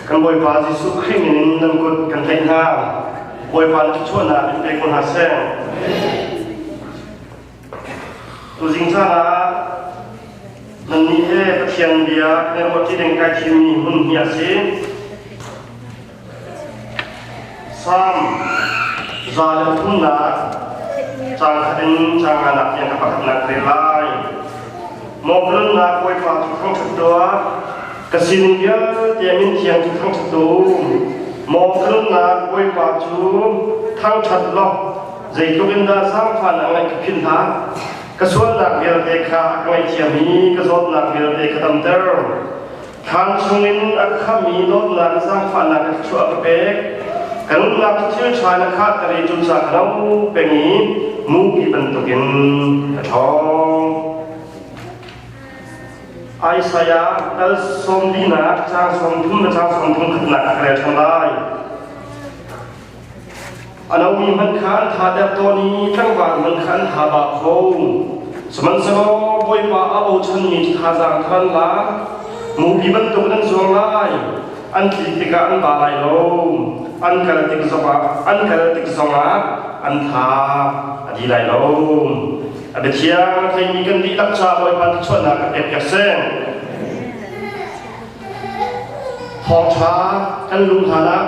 Kan Bawipa Jesuh Khrih min in nan kut kan tlaih hna. Bawipa na thluachuahnak in pe ko hna seh. Tuzing caan ah nannih he Pathian bia kan i ruahṭi ding kai thimmi hmun hi a si. Salm 103nak caang khat in caang nganak tiang ka pakhatnak ka rel lai. Maw ka nunnak Bawipa cu thangṭhat tuah, ka sining vialte min thiang cu thangṭhat u. Maw ka nunnak Bawipa cu thangṭhat law, zeitluk in dah zaangfahnak a ngeih ka philh hlah. Ka sualnak vialte kha a ka ngaihthiam i ka zawtnak vialte ka damter. Thlan chungin a khammi dawtnak zaangfahnak in thluachuah a ka pek. Ka nunnak cu thil ṭha in a khahter i cucaah ka no peng i mupi bantukin ka ṭhawng. Isaiah dal sawmlinak caang 30 le caang 31 ka rel ṭhan lai. A lomi hmanh kha an tha der tawn i tlangval hmanh kha an tha ba kho. Sihmanhsehlaw Bawipa a bochanmi cu thazaang thar an la. Mupi bantuk in an zuang lai. An tlik tikah an ba lai lo. An kal tik zongah an kal tik zongah an tha a di lai lo. A biathiang a theimi kan dihlak ca Bawipa thluachuahnak kan pek piak seh. Thawngṭha kan luh hlanah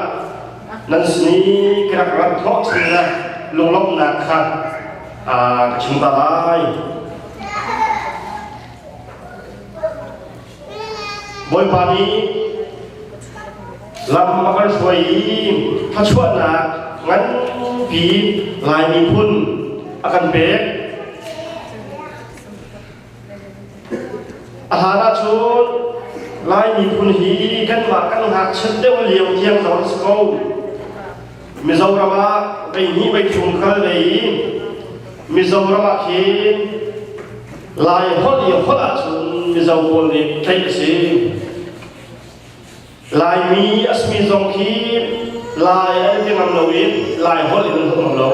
nan sin i ka rak rat hnawhchan le lunglawmhnak kha ka chim ta lai. Bawipa nih lam a kan hruai i thluachuahnak nganpi Lai miphun a kan pek. A hlan ahcun Lai miphun hi kanmah kan ngakchiat deuh lio tiang zong a si ko. Mizoram ah veihnih veithum kal ve i Mizoram ah khin Lai holh i holh ahcun Mizo pawl nih tlaih a si. Laimi a simi zong khi Lai an ti ngam lo i Lai holh in an holh ngam lo.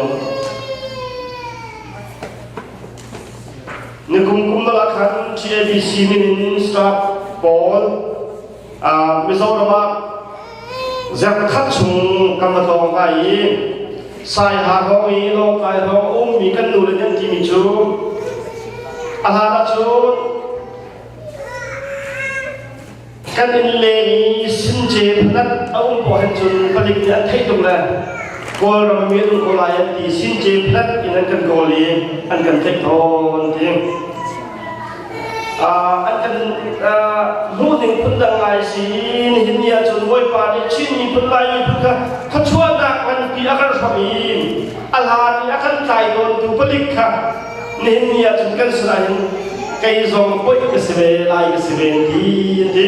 Nikum kum dal ah khan TABC min in staff pawl Mizoram ah zerkhat chung kan va tlawng hna i Saiha hrawng i Lawngtlai hrawng a ummi kan nu le nan timi cu a hlan ahcun Kan inn leng i since phanat a um poah hin cun palik nih an theih tuk le Kawlram mi an um ko lai an ti since phanat in an kan kawl i an kan tlaih tawn ti. An kan hmuh ning phundang ngai si nihin ni ahcun Bawipa nih Chin miphun Lai miphun kha thluachuahnak nganpi a kan hram i a hlan i a kan tlai tawntu palik kha nihin ni ahcun kan sinah hin kei zong poih ka si ve lai ka si ve ti an ti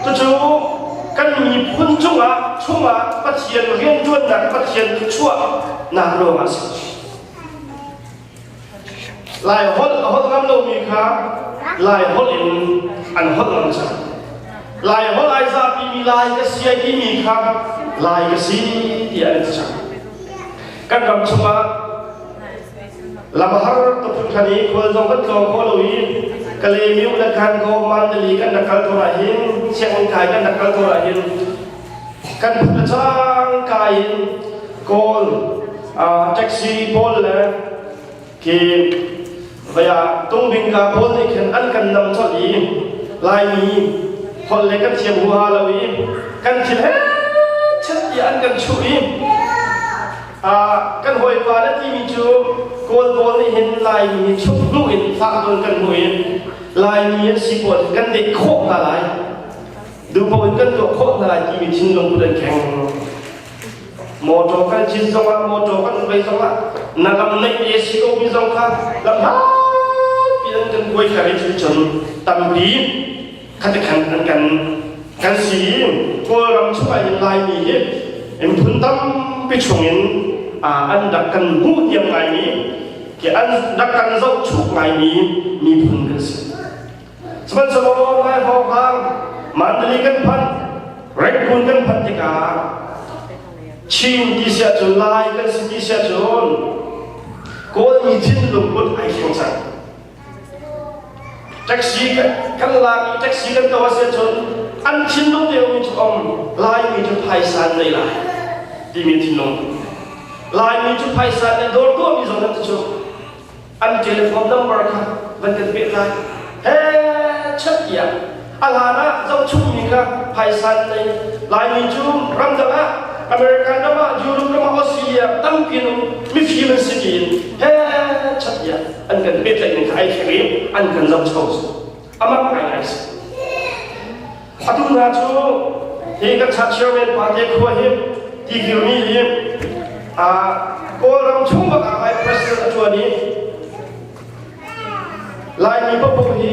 cucu kan miphun cungah chungah Pathian rianṭuannak Pathian thluachuah nak ruang ah si Lai holh a holh ngam lomi kha Lai holh in an holh ngam cang Lai holh ai zapi mi Lai ka si ai timi kha Lai ka si tiah an ti cang kan ram chungah Lam har tuk hringhran i khual zong kan tlawng kho lo i Kalaymyo le Kankaw Mandalay kan rak kal tawn ahhin sianginn kai kan rak kal tawn ahhin kan phut le cangka in Kawl taxi pawl le khi vaya tungbingka pawl nih khin an kan nam colh i Laimi holh le kan thiam huaha lo i kan thil he chet tiah an kan chuh i Kan hawipa na timi cu Kawl pawl nih hin Laimi hi chuk hnu in fak dun kan hmu i Laimi an si pawl kan deh khawh hna lai. Duhpaoh in kan tuah khawh hna lai timi thinlung put an kheng. Motor kan cin zongah, motor kan vei zongah, na lam neih te si ko mi zong kha lam hlatpi an kan kuai kher i cun tampi khati khan an kan kan si Kawlram chungah hin Laimi hi miphun tampi chungin an rak kan hmuh tiam ngaimi ki an rak kan zohchuk ngaimi miphun kan si. Sihmanhsehlaw Lai hawng Mandalay kan phanh Rangoon kan phanh tikah Chin ti siah cun Lai kan si ti siah cun Kawlmi thinlung put ai thleng cang. Taxi kan lak i taxi kan to a si ahcun an thinlung te ummi cu um Laimi cu phaisa an nei lai timi thinlung. Laimi cu phaisa an dawr tuahmi zong an cu an telephone number kha van kan pek lai. He chat tiah a hlan ah zohchungmi kha phaisa an nei. Laimi cu ramdang ah American ram ah Europe ram ah Australia tampi in um mifim an si tiin he chat tiah an kan pehtlaih ning kha ai thleng i an kan zohcho amak ngaingai si. Atu hna cu hi kan chat chairman pa te khua hi tikirmi hi Kawlram chung bak ah Lai president a ṭuan i Laimi papoh hi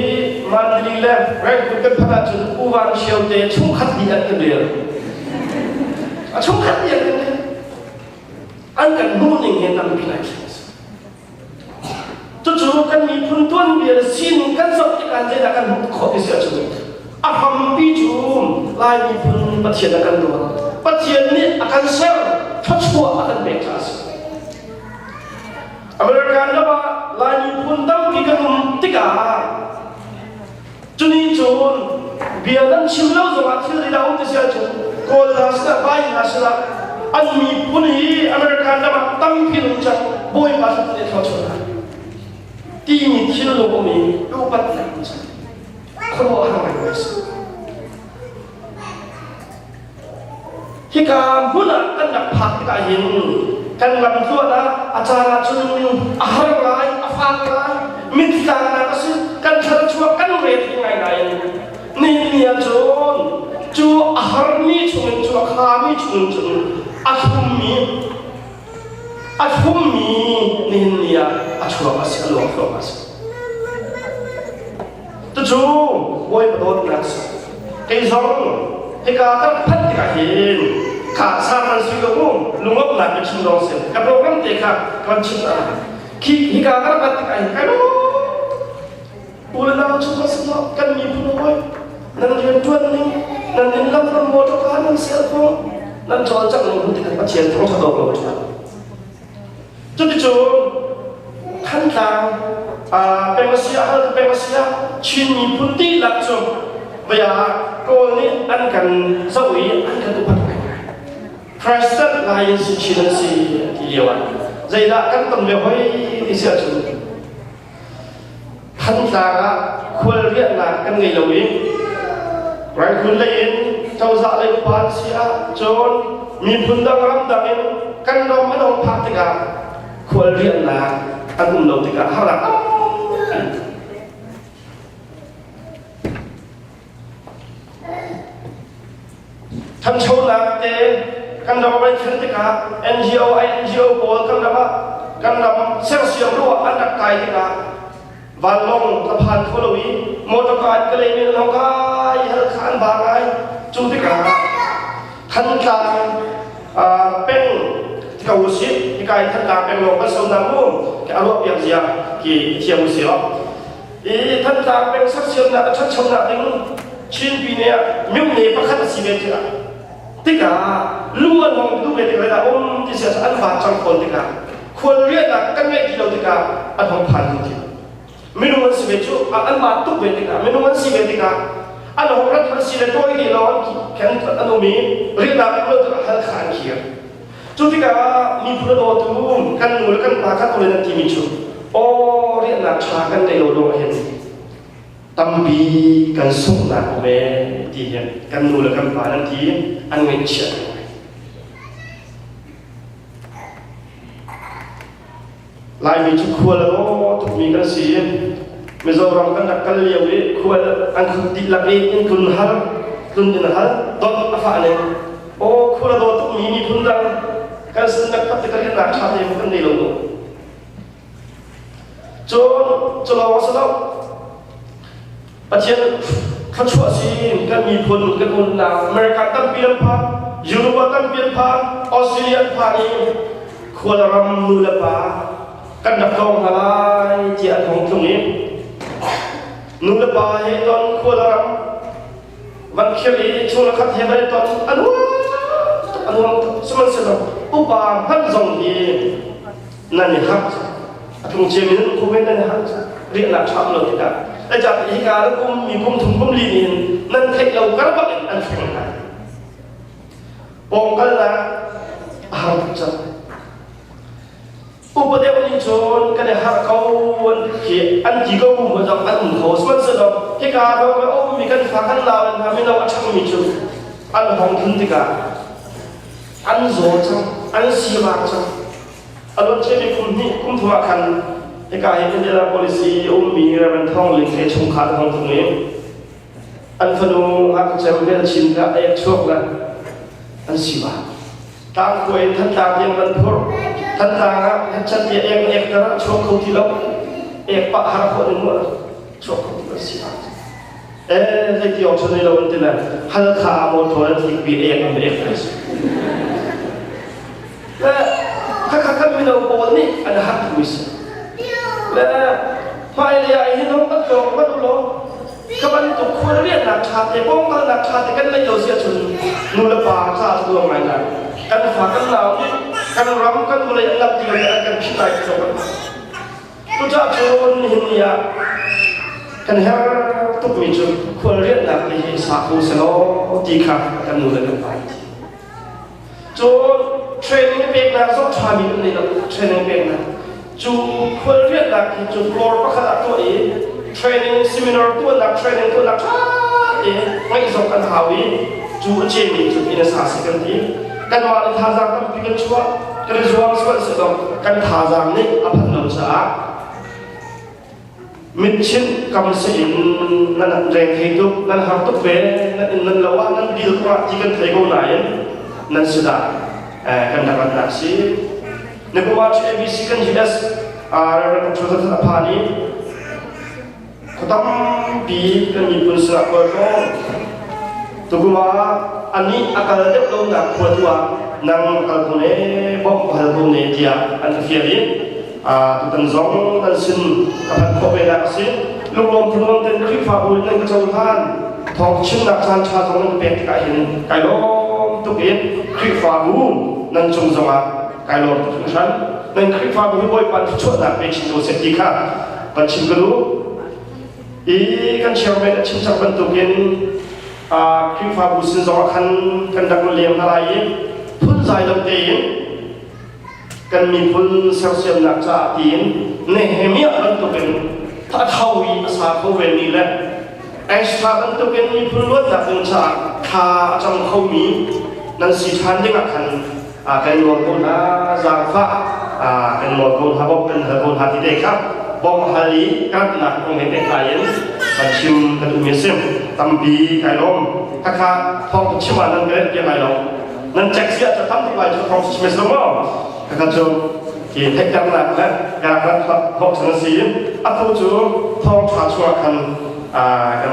Mandalay le Rangoon kan phanh ahcun U Van Ṭhio te chungkhat dih an kan rel. A chungkhat dih an kan rel. An kan hmuh ning hi tampi ngai thleng a si. Cucu kan miphun tuanbia le sining kan zoh tikah zeidah kan hmuh khawh ti si ahcun a hrampi cu Lai miphun Pathian a kan dawt. Pathian nih a kan ser, thluachuah a kan pek caah a si. American ram ah Lai miphun tampi kan um tikah Cuni cun bia nan chim lo zongah thil zeidah um ti si ahcun Kawl hna sinah vai hna sinah an miphun hi American ram ah tampi an um cang Bawipa hrat nih thluachuah hna timi thil lung um i upatnak um cang khuaruahhar ngai si. Hika hmun ah kan rak phak tikah hin kan lam tluan ah a caan ah cun a har ngai, a fak ngai, mittlangnak a si, kan thlar chuak kan re thei ngai nain nihin ni ah cun cu a harmi chungin cu a khami chungin cun a thlummi a thlummi nihin ni ah a chuak a si, a luang thluahmah a si. Cucu Bawipa dawtnak a si. Kei zong hika ka rak phanh tikah hin kha sang an si ko mu lungawmnak ka chim lawng si. Ka program te kha ka van chim ah khi hika ka rak phanh tikah hin kai lawm. U le nau chung kan si lo kan miphun hawi nan rian ṭuan ning nan inn lam nan motor car nan cell phone nan cawlcangh ning hun tikah Pathian thangṭhat awk lo ṭha. Cuticun Thantlang peng a si ah Halkha peng a si ah Chin miphun dihlak cu vei ah Kawl nih an kan zoh i an kan upat ngaingai. President Lai an si Chin an si an ti lio ah zeidah kan ton ve hoi ti si ahcun Thantlang ah khual riahnak kan ngei lo i Rangoon lei in cozah lei upa an si ah cun miphun dang ramdang in kan ram an hong phak tikah khual riahnak an um lo tikah harnak tampi. Thanchonak te kan ram a thlen tikah NGO INGO pawl kan ram ah kan ram sersiam ruah an rak kai tikah vanlawng ka phan kho lo i motor car ka lei men lawng kai hal kha an ba ngai cu tikah Thantlang peng ko usih hika in Thantlang peng lawng kan so na mu ke a ruah piak zia ki thiam usih I Thantlang peng sersiamnak le ṭhanchonak ding Chin pine ah myone pakhat a si ve tikah tikah lu an hong duh ve tik ah um ti sia an van cang fawn tikah khual riahnak kan ngeih ti lo tikah an hong phan ding ti minung an si ve cu an mah tuk ve tikah minung an si ve tikah an hong rat an si le tawi ti lo an khen an um i riahnak um lo tikah Halkha an khir Cu tikah miphun a dawtu kan nu le kan pa kan ule nan timi cu aw riahnak ṭha kan neih lo ruangah hin tampi kan sunghnak um ee ti hi kan nu le kan pa nan ti an ngaihchiat ngai. Laimi cu khual a daw tukmi kan si. Mizoram kan rak kal lio i khual an khut dihlak i inn tlun hal, tlun inn hal, dot a fah ning. Aw khual a daw tukmi miphun dang kan sin taktak te kan nak ṭha te kan nei lo mu. Cun cu lawng a si lo. Pathian thluachuah sin kan miphun kan umnak America tampi an phan, Europe tampi an phan, Australia an phan i khualram nu le pa kan rak tlawng hna lai tiah an hong tlung i nu le pa he ton khualram van khir i chung le khat he van i ton a nuam tuk a nuam tuk sihmanhsehlaw upa hmanh zong hi nan i harh a tlung ciami nan khuven nan i harh riahnak ṭha lo tikah. Zeicahtiah hika nan ummi kum thum kum li nih hin nan theih lo kar bak in an thleng hna. Pawngkalnak a har tuk cang. Upa deuh nih cun kan i harh ko an khi an ti ko mu zong an um kho. Sihmanhsehlaw hika ram a ummi kan fa kan nau le hna mino a ṭhangmi cu an hong tlun tikah an zaw cang, an sivak cang. A luanciami kum hnih kum thum ah khan hika hi Indianapolis i a ummi Reverend Thawng Ling he chungkhar an hong tlung i an fanu ngakchia vel chin kha a ek chuak le an sivak. Tlangkua in Thantlang tiang kan phurh. Thantlang ah hechat tiah ek ek tar ah chuak kho ti lo. Ek pah har khawh ning mu chuak kho ti lo si ah. Eh zei ti awk nei lo an ti le Halkha ah motor an tlik bi ek an ek kai si. Le khakha kan mino pawl nih an har thui si. Le hmailei ah hin hong kan tlawng hmanh u law Ka bantuk khualriannak ṭha te pawngkalnak ṭha te kan neih lo si ahcun nu le pa ca cu tuar ngai lai. Kan fa kan nau nih kan ram kan vawlei an lamh ti lo an kan phit lai ti zong kan hngalh. Cucaah cun nihin ni ah kan herh tukmi cu khualriannak ti hi sa kho selaw ti kha kan nu le kan pa an ti. Cun training peknak zong ṭhami kan nei lo. Training peknak. Cu khualrianhnak hi cu floor pakhat ah tuah i training seminar tuahnak training tuahnak ṭha te ngaih zong kan hau i cu a cemi cu inn a sa si kan ti. Kanmah nih thazaang tampi kan chuah kan i zuam sihmanhsehlaw kan thazaang nih a phanh lo caah Mitchinh kam si in nan reng thei tuk, nan har tuk ve, nan inn nan lo ah nan dil ko ah ti kan thei ko nain nan si dah kan rak ratnak si. Nikum ah ABC kan US Reverend Dr. a phan i khua tampi kan miphun sinah khual tlawn. Tukum ah anih a kal deuh lonak khua tu ah nang kal ko ne, bawmh ka hal ko ne tiah an ka fial i tutan zong nan sin ka phanh khawh ve nak a si. Lunglawm thinglawm ten Khrihfabu in nan ka cohlan. Thawng chimnak caan ṭha zong nan ka pek tikah hin kai lawm tuk i Khrihfabu nan cung zongah kai lawm tuk hringhran. Nan Khrihfabu hi Bawipa thluachuahnak pe chin ko seh ti kha van chim ka duh. I kan chairman a chim cang bantukin Khrihfabu sin zongah khan kan rak leng hna lai i phunzai lo tein kan miphun sersiamnak caah tiin Nehemiah bantukin a tho i a sa kho vemi le Ezra bantukin miphun luatnak ding caah thla a cam khomi nan si ṭhan dingah khan kan nawl ko hna zaangfah kan nawl ko hna bawmh kan hal ko hna ti te kha bawmh hal i karhnak kong he pehtlai in kan chim kan duhmi a si tampi kai lawm khakha thawng chim ah nan ka piak lai lo nan check siah cu tam tuk lai cu thawng chim a maw khakha cu ki theihternak le karak thawk chan a si atu cu thawng ṭha chuah khan kan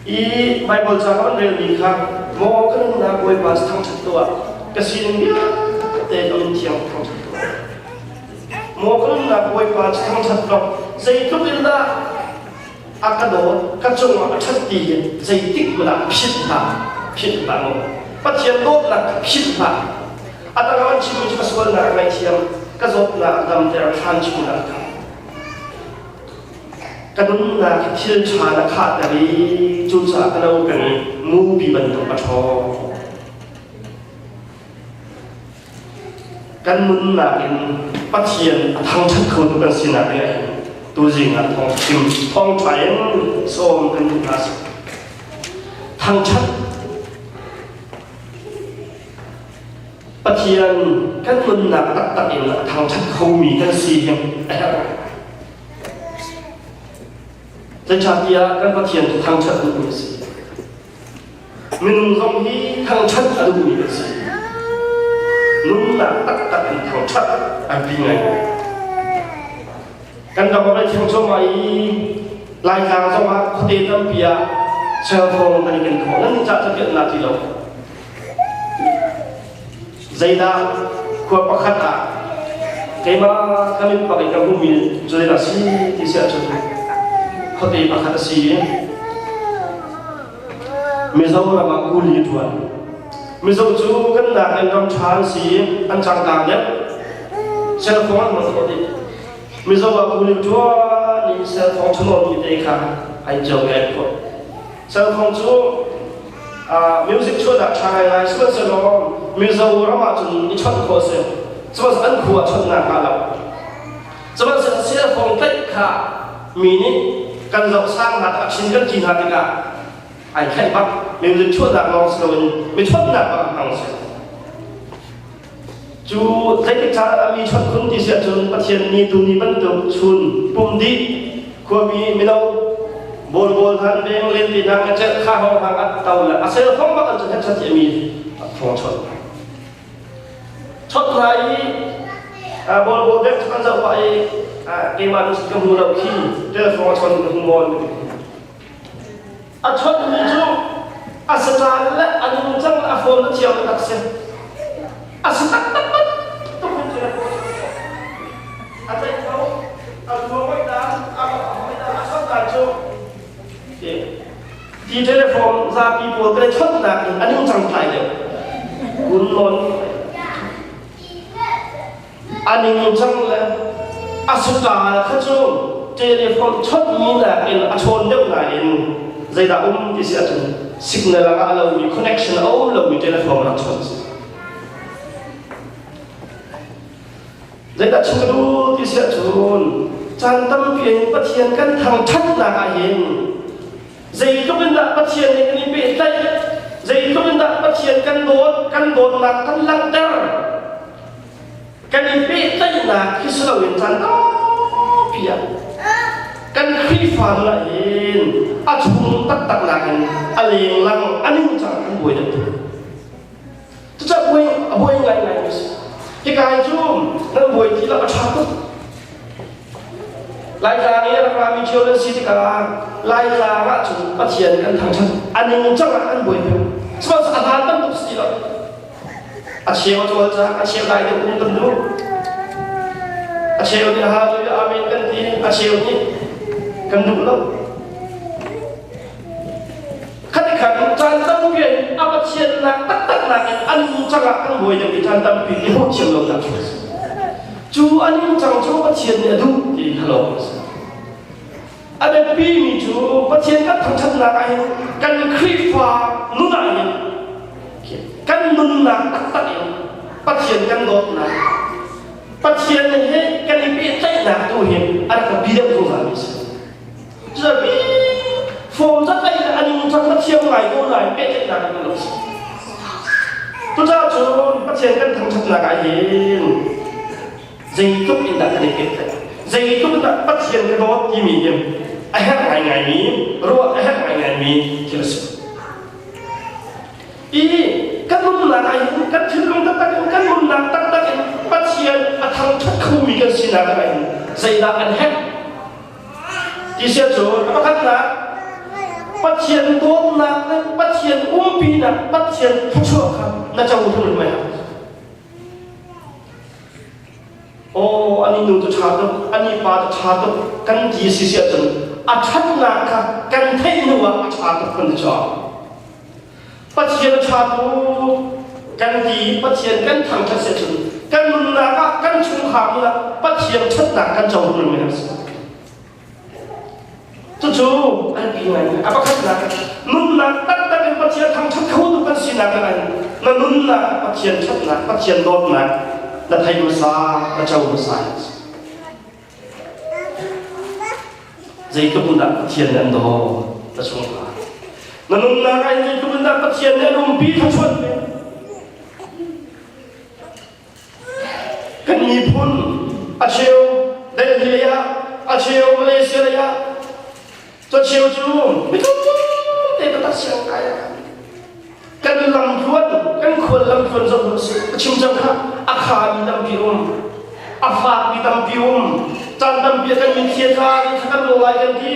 I Baibal ca kan relmi kha maw ka nunnak Bawipa thangṭhat tuah ka sining vialte ka min thiang thangṭhat tuah maw ka nunnak Bawipa thangṭhat law zeitluk in dah a ka dawt ka cungah a ṭhat ti hi zeitik hmanh ah philh hlah philh hlah mu Pathian dawtnak kha philh hlah a tangah an chimmi cu ka sualnak a ngaihthiam ka zawtnak a damter thlan chungah a ka Ka nunnak hi thil ṭha na khahter i cucaah ka lo peng i mupi bantuk a ṭhawng. Kan nunnak in Pathian a thangṭhat khotu kan sinak ding ah hin tuzing ah thawngchim thawngṭha in sawm kan duh hna si. Thangṭhat Pathian kan nunnak taktak in a thangṭhat khomi kan si hi a herh. Zeicahtiah kan Pathian cu thangṭhat duhmi a si. Minung zong hi thangṭhat a duhmi kan si. Nunnak taktak in thangṭhat an pi ngai. Kan ram ah thiang cuahmah i Laitlang zong ah khuate tampi ah cell phone kan i ken khawh. Nan cah capiat na ti lo. Zeidah khua pakhat ah keimah ka mit bak in ka hmuhmi cu zeidah a si ti si ahcun khuate pakhat a si i Mizoram ah kuli a ṭuan. Mizo cu kan nakin ram ṭha an si i an cangkang deuh. Cell phone an hmang khawh dih. Mizo ah kuli ṭuan. phone chanawn mi te kha ai ceu i ai phawt. Cell phone cu music chuahnak ṭha ngaingai sihmanhsehlaw Mizoram ah cun i chawnh khawh a si. Sihmanhsehlaw an khua ah chawnhnak hnga lo. Sihmanhsehlaw cell phone tlaih kha mi nih kan zoh sang hna a chin kan ti hna tikah ai thlaih bak. Music chuahnak lawng si loin mi chawnhnak bak a hmang si. Cu zeitik caan ah mi chawnh khun ti si ahcun Pathian ni tu ni bantuk chun pum dih khuami mino bawlbawl han veng len ti hna nga kha hong hang at to le a sel phong bak an cu het chat mi phong chawt chawt lai i bawlbawl bek cu kan zoh pah i keimah nu ka hmu lo khi telephone a chon ka hmu mawn A chonhmi cu a saṭal le a nungcang le a phone a thiam tak si. A si taktak bantuk in cun a A tlaih kho, a ruang hoi dan, a hoi dan, a chawnh dan cu ti telephone zapi pawl kan i chawnhnak in a nungcang tlai deuh. Kun nawn A ningcang le a saṭal kha cu telephone chawnhmi nakin a chawn deuh nain zeidah um ti si ahcun signal a ngah lomi connection a um lomi telephone rak chawn a si. Zeidah chim ka duh ti si ahcun caan tampi in Pathian kan thangṭhatnak ah hin Zeitluk in dah Pathian nih kan i pehtlaih? Zeitluk in dah Pathian kan dawt, kan dawtnak kan langhter? Kan i pehtlaihnak hi si loin caan tampi ah kan Khrihfa nun ah hin a chung taktak nakin a lenglang a ningcang kan buai deuh tuk. Cucaah buai a buai ngaingai mi a si. Hika hi cu nan buai ti lo a ṭha tuk. Laitlang i a rak rami ṭhio nan si tikah Laitlang ah cun Pathian kan thangṭhat. A ningcang ah kan buai peng. Sihmanhsehlaw a hlaan bantuk si ti lo. A cheu a cawlcang, a cheu dai deuh um kan duh. A cheu nih hallelujah amen kan ti, a cheu nih kan duh lo. Khatikhat caan tampi in a Pathiannak taktak nakin an cang ah kan buai deuh i caan tampi i hmuh thiam lo nak a si. Cu an cang cu Pathian nih a duh ti kha lawng a si. A biapi mi cu Pathian kan thangṭhatnak ah hin kan Khrihfa nun ah hin kan nunnak taktak in Pathian kan dawtnak Pathian he kan i pehtlaihnak tu hi a rak biapi deuh zungzal mi a si. Cucaah form zat in a ningcang na thiam ngai ko nain pehtlaihnak in lo si. Cucaah cun Pathian kan thangṭhatnak ah hin zeitluk in dah kan i pehtlaih, zeitluk in dah Pathian ka dawt timi hi a herh ngaingaimi, ruah a herh ngaingaimi thil a si. I kan nunnak ah hin kan thinlung taktak in kan nunnak taktak in Pathian a thangṭhat khomi kan sinak ah hin zeidah kan herh Ti sia cu pakhatnak Pathian dawtnak le Pathian umpinak Pathian thluachuah kha na co hrim mai. Aw ani nu cu ṭha tuk, ani pa cu ṭha tuk kan ti si si ahcun a ṭhatnak kha kan theih hnu ah a ṭha tuk kan ti chuak. Pathian a ṭha tuk kan ti Pathian kan thangṭhat si ahcun kan nunnak ah kan chungkhar nun ah Pathian ṭhatnak kan co hrim mi a si. Cucu an pi ngai a pakhatnak nunnak taktak in Pathian thangṭhat kho tu kan sinak ah na nunnak Pathian ṭhatnak Pathian dawtnak na thei hmasa na co hmasa Zeitluk in dah Pathian nih an dawt na chungkhar. Na nunnak ah zeitluk in dah Pathian nih an umpi thluachuah ve. Kan miphun a cheu Delhi lei ah, a cheu Malaysia lei ah, cu cheu cu mitlum te taktak siang kai ah kan lamtluan kan khual lamtluan zong si ka chim cang kha a khami tampi um a fakmi tampi um caan tampi kan mitthli tla in kan lo lai kan ti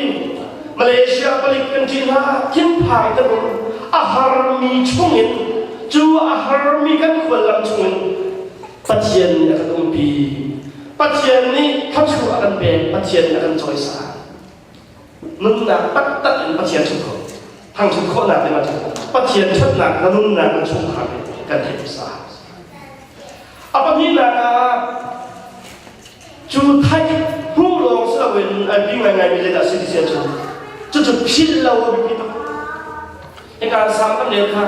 Malaysia palik kan ṭih hna thinphang kan um a harmi chungin cu a harmi kan khual lam chungin Pathian nih a kan umpi Pathian nih thluachuah a kan pek Pathian nih a kan cawisang nunnak taktak in Pathian ṭhat khawh thangṭhat khawhnak ding ahcun Pathian ṭhatnak na nunnak na chungkhar nih kan theih hmasa a pahnihnak ah cu theih hnu lawng si loin. loin ai pi ngaingai mi zeidah a si ti si ahcun cucu philh lo a biapi tuk. Hika sang kan rel kha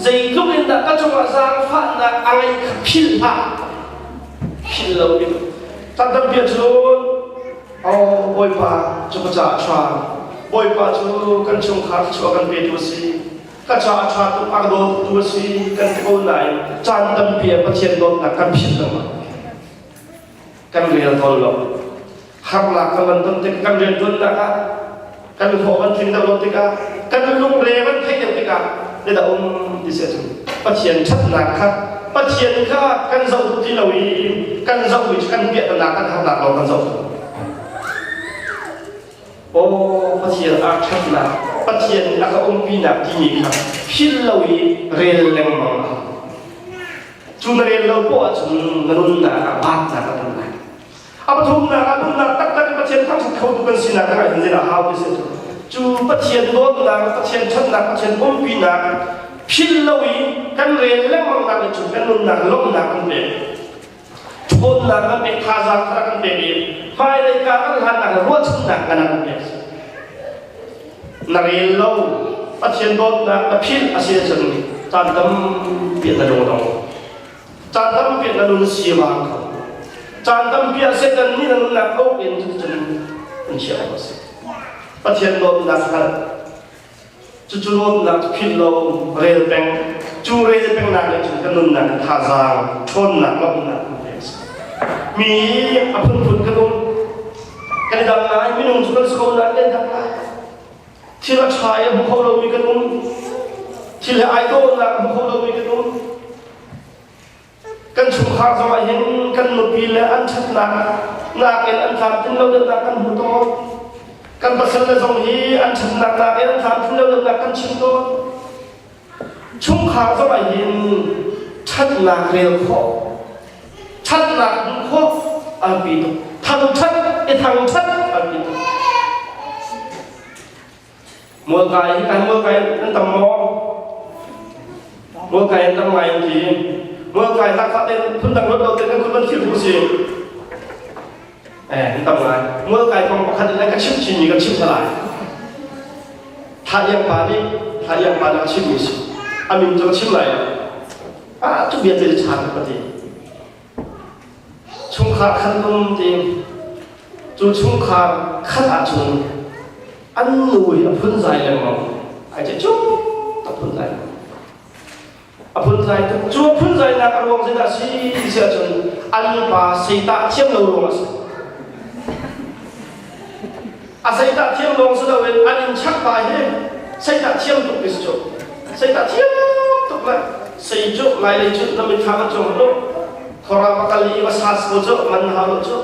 zeitluk in dah ka cungah zaangfahnak a ngeih kha philh hlah. Philh lo in. Caan tampi ahcun oh Bawipa cu ka caah a ṭha. Bawipa cu kan chungkhar thluachuah kan petu a si. Ka caah a ṭha tuk, a ka dawtu a si kan ti ko nain caan tampi ah Pathian dawtnak kan philh lengmang. Kan rel tawn lo. Harnak kan van ton tik kan rianṭuannak ah kan hlawh kan tling deuh lo tikah kan lungre kan theih deuh tikah zeidah um ti si ahcun Pathian ṭhatnak kha Pathian kha kan zoh ti lo i kan zoh mi cu kan piahnak kan harnak lawng kan zoh. Aw Pathian a ṭhatnak Pathian a ka umpinak timi kha philh lo i rel lengmang a hau. Cu na rel lo poah ahcun na nunnak ah baatnak a tam lai. A pathumnak ah nunnak taktak in Pathian thangṭhat khotu kan sinak ding ah hin zeidah hau ti si cu cu Pathian dawtnak, Pathian ṭhatnak, Pathian umpinak philh lo i kan rel lengmang nak nih cun kan nunnak lawmhnak kan pek. Ṭhawnnak kan pek, thazaang thar kan pek i hmailei ka kan hlannak le ruahchannak kan kan pek. Na rel lo, Pathian dawtnak na philh a si ahcun caan tampi na lung dong. Caan tampi na nun sivang kho. Caan tampi ah Satan nih na nunnak awk in cuticun an chiah awk a si. Pathian dawtnak hngalh. Cucu dawtnak cu philh lo, rel peng. Cu rel pengnak nih cun kan nunnak thazaang, ṭhawnnak, lawmhnak kan pek a si. Mi a phunphun kan um. Kan i dang lai, minung cu kan si ko nain kan i dang lai. Thil a ṭha i a hmu kho lomi kan um. Thil he ai dawhnak a hmu kho lomi kan um. Kan chungkhar zong ah hin kan nupi le an ṭhatnak nakin an tlamtlin lo deuhnak kan hmu tawn. Kan pasal le zong hi an ṭhatnak nakin an tlamtlin lo deuhnak kan chim tawn. Chungkhar zong ah hin ṭhatnak rel khawh, ṭhatnak hmuh khawh a biapi tuk. Thangṭhat i thangṭhat a biapi tuk. Mualkai hi kan mualkai an tam maw? Mualkai an tam ngai an ti. Mualkai zakfah te phundang lot lo te kan kun van thil tu si. Eh, an tam ngai. Mualkai kong pakhat in ka chim chinmi ka chim hna lai. Thla iang pa nih thla iang pa nih a chimmi si. A min cu ka chim lai lo. Ah, cu bia te ṭha tuk ka ti. Chungkhar khat um ti cu chungkhar khat ahcun an nu hi a phunzai lengmang. Ai ce cu a phunzai. A phunzai tuk. Cu a phunzainak a ruang zeidah si ti ahcun an pa seitah thiam lo ruang a si. A seitah thiam lawng si loin an inn chak pa hi seitah thiam tuk ti si cu. Seitah thiam tuk le sei cu lailei cu na mitthla kan cung lu khora va kal i va sas ko cu man hau lo cu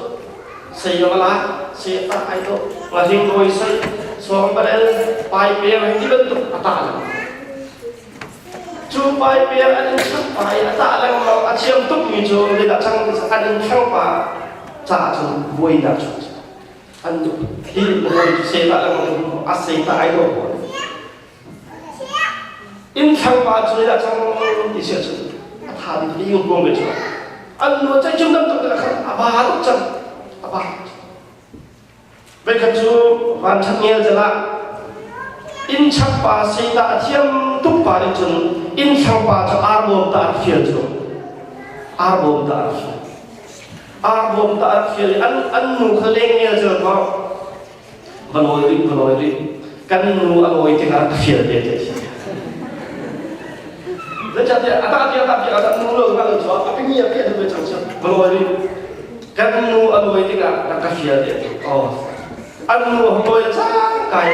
sei va la sei ta ai to ngahring rawi sei sawng barel pai per ti bantuk a ta lo cu pai per an in chak pa i a tah lengmang a thiam tuk mi cu zeidah cang ti an in thleng pa caah cun buainak chuak an hi hawi sei ta lengmang a sei ta ai lo Inn thlang pa cu zeidah cang ti si ahcun a tha ding ti yung kuang ve cu. An nu cai cung dam tuk khan a ba tuk cang. A ba. Veikhat cu van ṭhat ngel zel ah inn chak pa seita a thiam tuk pa nih cun inn thlang pa cu arbawm ta a fial cu. Arbawm ta a fial. Arbawm ta a fial i an an nu kha leng ngel zel ko. Va lawi rih, va lawi rih. Kan nu a lawi tikah ka fial te te si. Zeicahtiah a tah tiah a tah tiah a nu lo ka lo chuah a pimi a piah deuh cang cu va lawi rih. Kan nu a lawi tikah rak ka fial te oh. An nu a lawi cang kai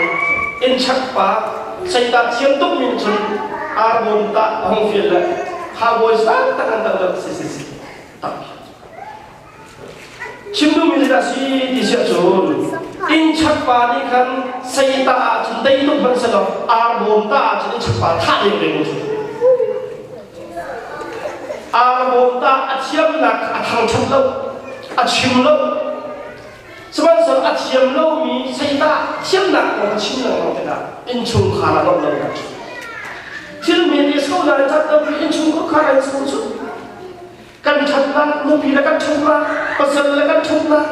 in chak pa seita thiam tuk min cun arbawm ta a hong fial le kha bawi sang tak an tak si si si tak Chim duhmi zeidah a si ti si ahcun innchak pa nih khan sei ta ahcun tei tuk hmanh selaw arbawm ta ahcun innchak pa thah ding ding cu. Arbawm ta a thiamnak a thangṭhat lo, a chim lo. Sihmanhsehlaw a thiam lomi sei ta thiamnak kong a chim lengmang tikah innchungkhar a lawmh lonak cu. Thil hme te so na cat lo innchungkhar an so cu. Kan ṭhatnak, nupi le kan ṭhatnak, pasal le kan ṭhatnak,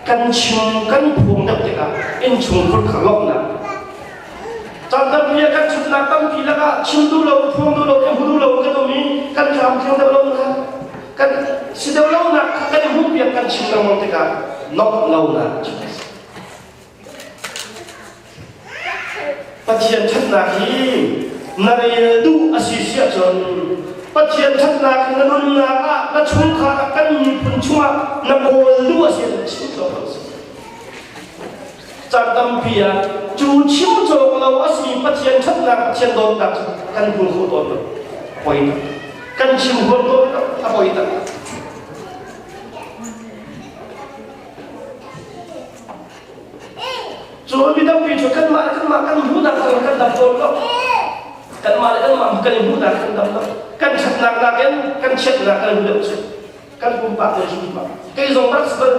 Kan chim kan phuang deuh tikah innchungkhur kha lawmhnak. Caan tampi ah kan chutnak tampi lakah chim duh lo, phuang duh lo, hmu duh lo kan um i kan tlamtling deuh lo kha kan si deuh lonak kha kan i hmuhpiak kan chim lengmang tikah lawmh lonak cu a si. Pathian ṭhatnak hi na rel duh a si si ahcun Pathian ṭhatnak hi na nunnak ah na chungkhar ah kan miphun chungah na kawl duh a si ahcun chim cawk lo si. Caan tampi ah cu chim cawk lo a simi Pathian ṭhatnak Pathian dawtnak cu kan hmu kho tawn lo. A poi tak. Kan chim huam tawn lo. A poi tak. Cun mi tampi cu kanmah le kanmah kan hmuhnak thawng kan dam tawn lo. Kanmah le kanmah kan i hmuhnak kan dam lo. Kan ṭhatnak nakin kan chiatnak kan hmu deuh cu. Kan pumpak le zumpak. Kei zong rak si bal.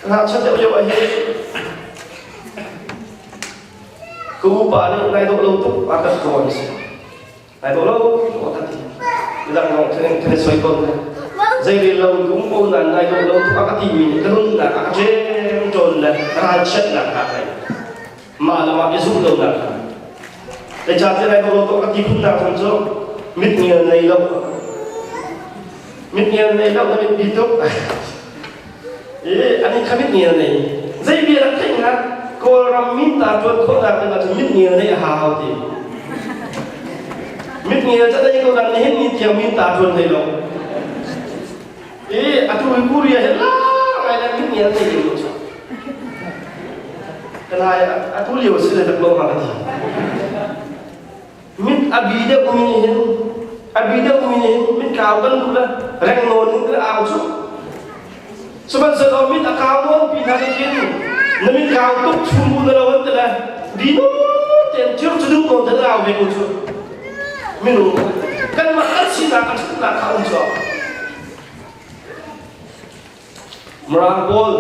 Ka ngakchiat deuh lio ah hin ka upa nih nai dawh lo tuk a kan tawn si. Ai dawh lo a ka ti. Midang lawng khan kan i soi tawn ne. Zei rel lo in ka um ko nain nai dawh lo tuk a ka timi nih ka nunnak a ka ṭem ṭawn le ralchiatnak hna kai. Mah le mah i zumh lonak hna. Zeicahtiah nai dawh lo tuk a ka ti phunnak thawng cu mit ngial nei lo. Mit ngial nei lo na mit bi tuk. I ani kha mit ngial nei. Zei bia rak theih hnga Kawlram min ta ṭuan khawhnak ding ahcun mit ngial nei a hau ti. Mit ngial ca dei ko dan nihin ni tiang min ta ṭuan hlei lo. I atu hi Korea hi la ngai le mit ngial nei ding cu. Kalai atu lio si le tak lo ma ka ti. Mit a bi deuh mi nih hin a bi deuh mi nih hin mit kau kan duh le reng nawn in kan au cu. Sihmanhsehlaw mit a kau nawn pi hna nih khin na mit kau tuk chung bu na lo an ti le bi nawn tein thir cu duh nawn te au ve ko cu. Minung kanmah kan sinak a ṭhatnak kha um cu. Mirang pawl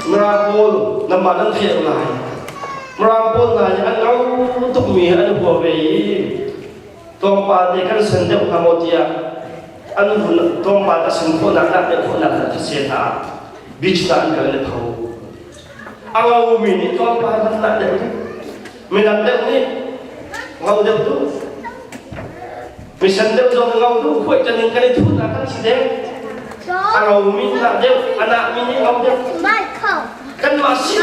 Mirang pawl nanmah nan theih lai. Mirang pawl hna hi an ngau tukmi an hua ve i tlawmpal te kan sen deuh hnga maw tiah an vun tlawmpal a sen khawhnak nak deuh khawhnak hna thase hna ah beach ah an kal in a tho. A ngaumi nih tlawmpal hmanh nak deuh duh. Minak deuh nih ngau deuh duh. Misen deuh zong ngau duh khuai can in kan i thut ah kan si deng. A ngau mi nak deuh, a nak mi nih ngau deuh. Kanmah si.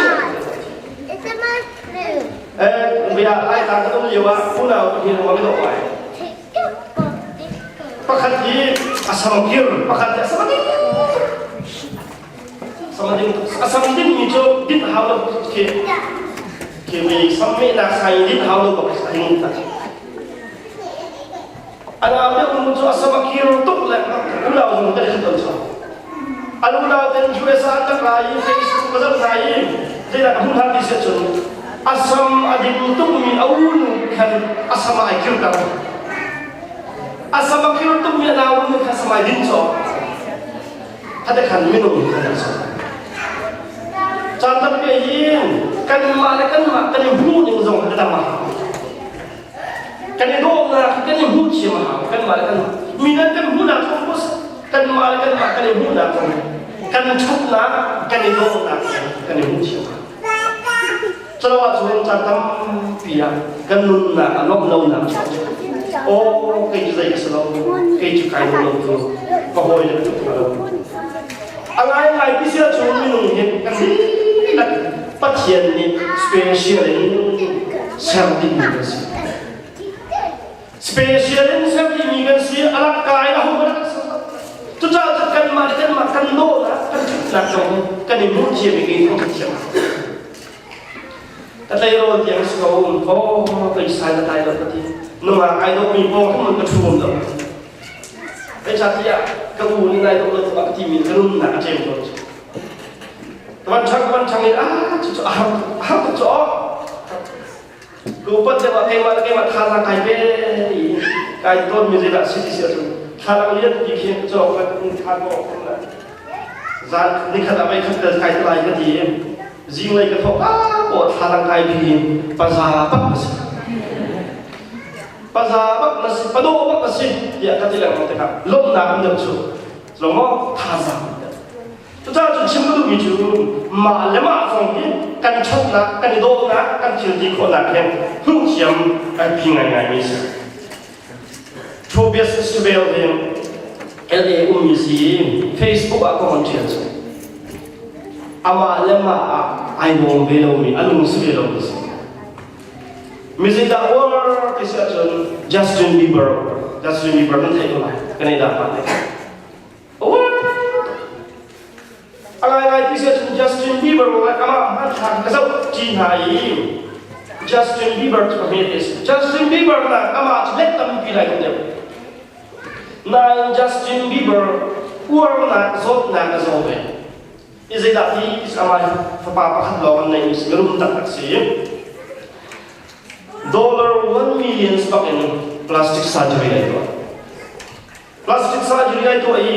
Eh, bia lai ta kan um lio ah unau hi ruang dawh ngai. Pakhat hi a samkir, pakhat hi a samading. Samading, a samding mi cu dit hau lo khi khi mi sammehnak sai dit hau lo bak a ding ta. An au deuh nu cu a sam a kir tuk le unau zong kan i ton chuak. An unau ten USA an rak ra i Facebook ka zoh hna i zeidah ka hmuh hna ti si ahcun a sam a ding tukmi a unu khan a sam ah ai kirter. A sam a kir tukmi a nau nu kha sam ai din cawk. Hate khan minung kan si. Caan tampi hin kanmah le kanmah kan i hmuh ning zong a dang a hau. Kan i dawhnak hi kan i hmuh thiam a hau. Kanmah le kanmah. Mi nan kan hmuhnak zong bus kanmah le kanmah kan i hmuhnak zong kan ṭhatnak kan i dawhnak kan i hmuh thiam a hau. Calo ahcun caan tampi ah kan nunnak a nuamh lonak cu aw kei cu zei ka si lo kei cu kai lo cu ka hawi le ka tuk lo. A ngaingai ti si ahcun minung hi kan dihlak Pathian nih special in ser dingmi kan si. Special in ser dingmi kan si a lakka in a ho kan si. Cucaah cun kanmah le kanmah kan dawhnak kan ṭhatnak zong kan i hmuh thiam i kan kan thiam. Ka tleirawl tiang si ko um ko kai sai na tai lo ka ti. Nungak ai dawhmi pawng khan mun ka ṭhu um lo. Zeicahtiah ka u nih nai dawh lo tuk a ka timi ka nunnak a ṭem tawn cu. Ka van ṭhang ka van ṭhang i ah cucu a har a har tuk cu aw. Ka upat deuh ah keimah le keimah thazaang kai pe i kai tawnmi zeidah a si ti si ahcun thlalang lian ti khi cawk le thla ko zan nikhat ah voikhat tel kai te lai ka ti i zinglei ka thawk ah paw thlalang kai bi in paza bak na si paza bak na si padawh bak na si tiah ka ti lengmang tikah lawmhnak um deuh cu lo maw thazaang um deuh. Cucaah cun chim ka duhmi cu mah le mah zong hi kan ṭhatnak, kan i dawhnak, kan thil ti khawhnak he hmuh thiam ai pi ngaingaimi a si. Tobias Stubel hi LA ummi si Facebook ah kong an ṭial cu. Amah le mah ah ai nuam ve lomi, a lung si ve lomi si. Mi zeidah uar ti si ahcun Justin Bieber, Justin Bieber nan theih ko lai, kan ei dah hlah A ngaingai ti si ahcun Justin Bieber ruangah amah hmanthlak ka zoh ṭi hna i Justin Bieber cu ka hmet a si. Justin Bieber nak amah cu let tampi lai kan deuh. Nain Justin Bieber uarnak zawtnak a zaw ve. I zeidah ti amah hi fapa pakhat lawng an neih mi si mirum taktak si. Dollar 1 million bak in plastic surgery ai tuah. Plastic surgery ai tuah i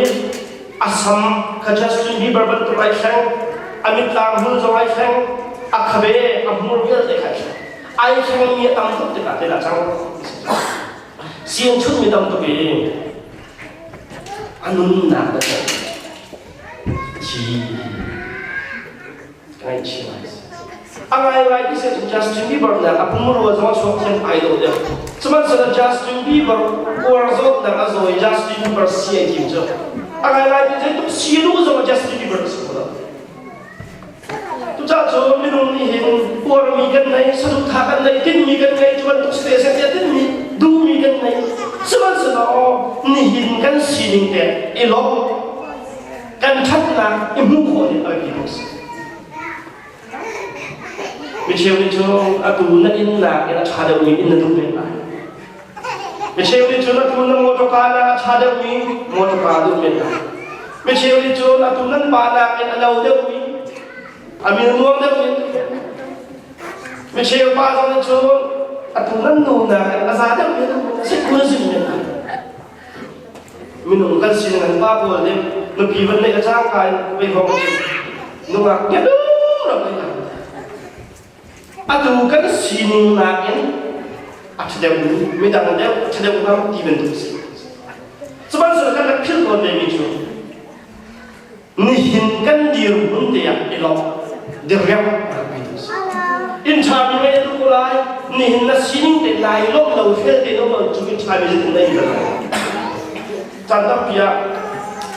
a sam kha Justin Bieber bantuk ai thleng, a mitlang hmul zong ai thleng, a khabe a hmur vialte kha ai thleng. Ai thlengmi a tam tuk tikah te dah cang. Sian chunmi tam tuk i a nunnak na thi Ngaihchia ngai si. A ngaingai ti si Justin Bieber nak a pumrua zong a chuak thiam ai dawh deuh. Sihmanhsehlaw Justin Bieber uar zawtnak a zawi Justin Bieber si ai tim cu. A ngaingai ti zeitluk si duh zong Justin Bieber si ko lo. Cucaah cu minung nih hin uarmi kan nei, saduhthah kan nei, tinhmi kan ngei, cu bantuk si te seh tiah tinhmi, duhmi kan nei. Sihmanhsehlaw nihin kan sining te i lawmh kan ṭhatnak i hmuh khawh hi a biapi tuk si. Mi cheu nih cun atu na inn nakin a ṭha deuhmi inn na duh men lai. Mi cheu nih cun atu na motorka nak a ṭha deuhmi motorka duh men lai. Mi cheu nih cun atu nan pa nakin a lo deuhmi a min nuam deuhmi mi cheu pa zong nih cun atu nan nu nakin a za deuhmi sikul zin men lai. Minung kan sining an pa pawl nih nupi van neih le cangka in veivong nungak ram nei lai. Atu kan sining nakin a ṭha deuh midang deuh ṭha deuh ngam ti bantuk si. Sihmanhsehlaw kan rak philh tawn ve mi cu Nihin kan dirhmun te ah i lawmh diriam rak ngei tu si. Inn ṭha mi ngei tu ko lai, nihin na sining te lai lawmh lo fel te lo cu inn ṭha mi zeitin na in lai. Caan tampi ah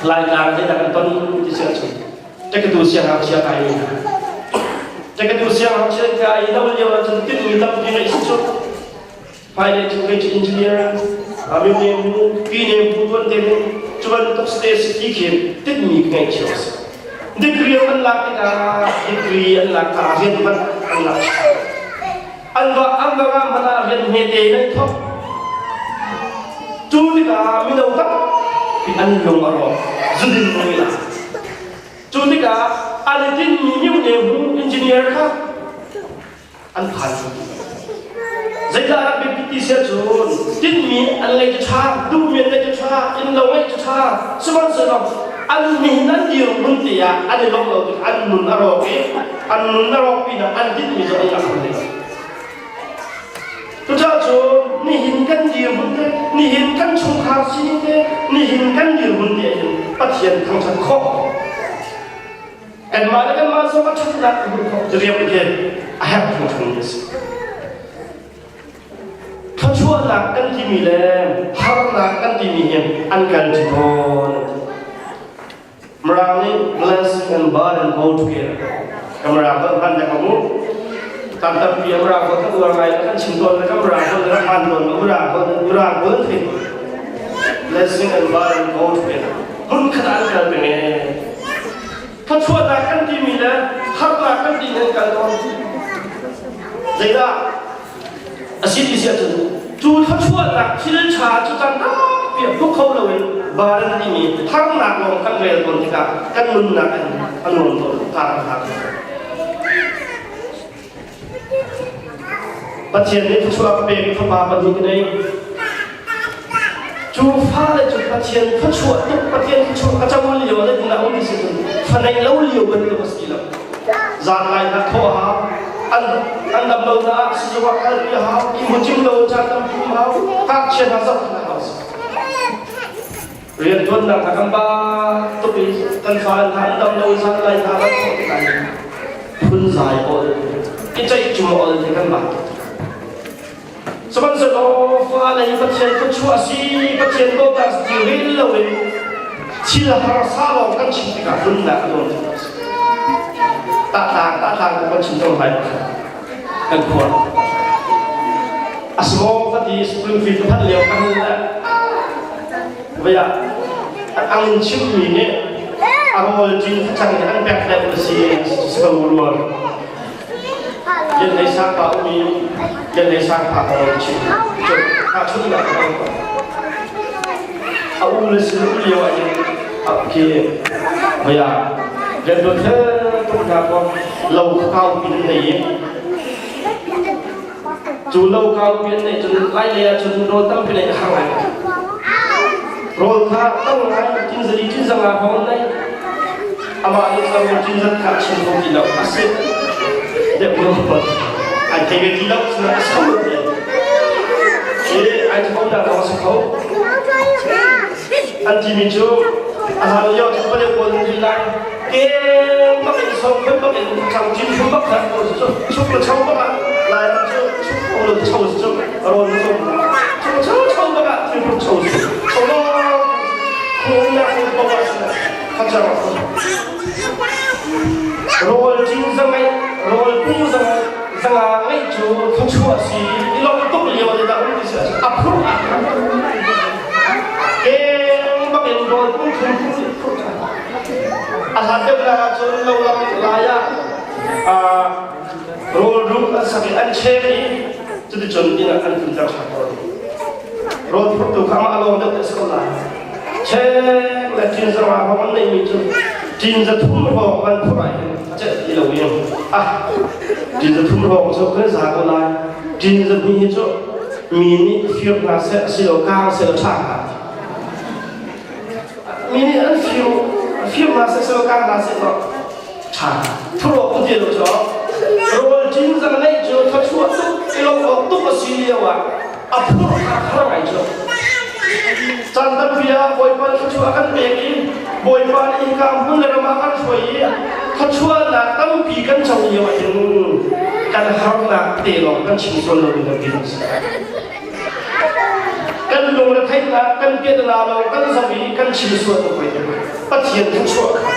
Laitlang zeidah kan ton ti si ahcun ṭekatu siangngakchia kai mi hna. Ṭekatu siangngakchia kai lo lio ahcun tinhmi tampi ngeih si cu. Hmailei cu kei cu engineer mimnem bu pinem bu tuan te ning cu bantuk state ti khi tinhmi ka ngei cio a si. Degree an lak tikah degree an lak ah rian hmanh an lak an va an va ngam hmanh ah rian hmete in an thawk. Cu tikah mino tampi an lung a rawk zudin mui la. Cu tikah an i tinhmi mimnem bu engineer kha an phan. Zeidah rak biapi ti si ahcun tinhmi an ngeih cu ṭha, duhmi an ngeih cu ṭha, innlo ngeih cu ṭha, sihmanhsehlaw an min an dirhmun te ah an i lawmh lo tik an nun a rawk i an nun a rawk pinah an tinhmi zong an ngah kho ti lo. Cucaah cun nihin kan dirhmun te, nihin kan chungkhar sining te, nihin kan dirhmun te hin Pathian thangṭhat khawh Kanmah le kanmah zong a ṭhatnak ka hmuh khawh diriam khi a herh hringhranmi a si. Thluachuahnak kan timi le harnak kan timi hi an kal ṭi tawn. Mirang nih blessing and burden go together. Ka mirang kan hman dek mu. Kan tampi a mirang ko kan uar ngai kan chim tawn le kan mirang ko kan hman tawn mirang ko mirang ko an thei. Blessing and burden go together. Hmun khat ah an kal peng ee. Thluachuahnak kan timi le harnak kan timi an kal tawn. Zeidah a si ti si ahcun cu thluachuahnak thil ṭha cu caan tampi a hmu kho loin baran timi harnak lawng kan rel tawn tikah kan nunnak in a nuam tawn tar a har. Pathian nih thluachuah a pek fapa pahnih ka nei. Cu fale cu Pathian thluachuah tuk Pathian thluachuah ka co lio le na um ti si cun fa nei lo lio bantuk a si lo. Zan lai na thawh a hau. An an dam lo na ah sizung ah kalpi a hau. I mu cim lo caan tampi um hau. Ngakchia hna zoh a hau. Riantuannak hna kan ba tuk i kan fale hna an dam lo i zan lai hna kan thawh tikah phunzai awl i ceihcum awl hi kan ba tuk. Sihmanhsehlaw fale hi Pathian thluachuah a si, Pathian dawtnak si ti rel loin thil harsa lawng kan chim tikah nunnak a nuam tuk a si. Tahtlang tahtlang kan chim cang lai kan khua. A si maw ka ti Springfield ka phanh lio ka hal le vei ah ang in chimmi nih a rawl cin facang nih an pek deuh na si si ko rua. Lian Hlei Sang pa um i Lian Hlei Sang pa kong chim. Kha chun dah ka A u le sin u lio ah hin khi vei ah Lian Dawt he tuk hna kong lo kau pin nei i cu lo kau pin nei cun lai lei ah cun rawl tampi nei a har ngai. Rawl kha tang ngai tin zali tin zanga hong nei amah nih rawl tin zat kha chim kho ti lo a si deuh lo ai thei ve ti lo cun a so te i ai thong dah lawng a si kho an timi cu a hlan lio cu pale pawl in lai ke bak in so khun bak in chang chin khun bak kha cu chuk le chau bak ah lai ram cu chuk lo chau cu rawn cu chuk chau chau bak ah thil chau cu chau lo khung na khung bak ah kha Rawl cin zangai rawl pung zanga zanga ngeih cu thluachuah si i lawm tuk lio te dah um ti si a phur ah keng bak in rawl pung thum phur a hlat deuh nak ahcun lo lam lai ah rawl ruk an sak i an chek i cuticun inn ah an tlunter ṭhan tawn. Rawl phurtu kha amah lawng deuh te a si ko lai. Chek le ṭin zanga hrawng an neihmi cu ṭin za thum hrawng an phurh ah hin a celh ti lo i ah ṭin za thum hrawng cu kan za ko lai. Ṭin za hnih hi cu mi nih fir hna seh asilo kaang seh law ṭha hnga. Mi nih an fir fir hna seh silo kaang hna seh law ṭha. Thurok tu ti lo cu rawl ṭin zang neih cu thluachuah tuk i lo awk tuk a si lio ah a phurh a har ngai cu. Caan tampi ah Bawipa thluachuah a kan pek i Bawipa nih hika hmun le ram ah kan hruai i thluachuahnak tampi kan co lio ah hin kan harnak te lawng kan chim sual lo ding kan ti si. Kan lungretheihnak, kan piahtana lawng kan zoh i kan chim sual tuk ve. Pathian thluachuah kha,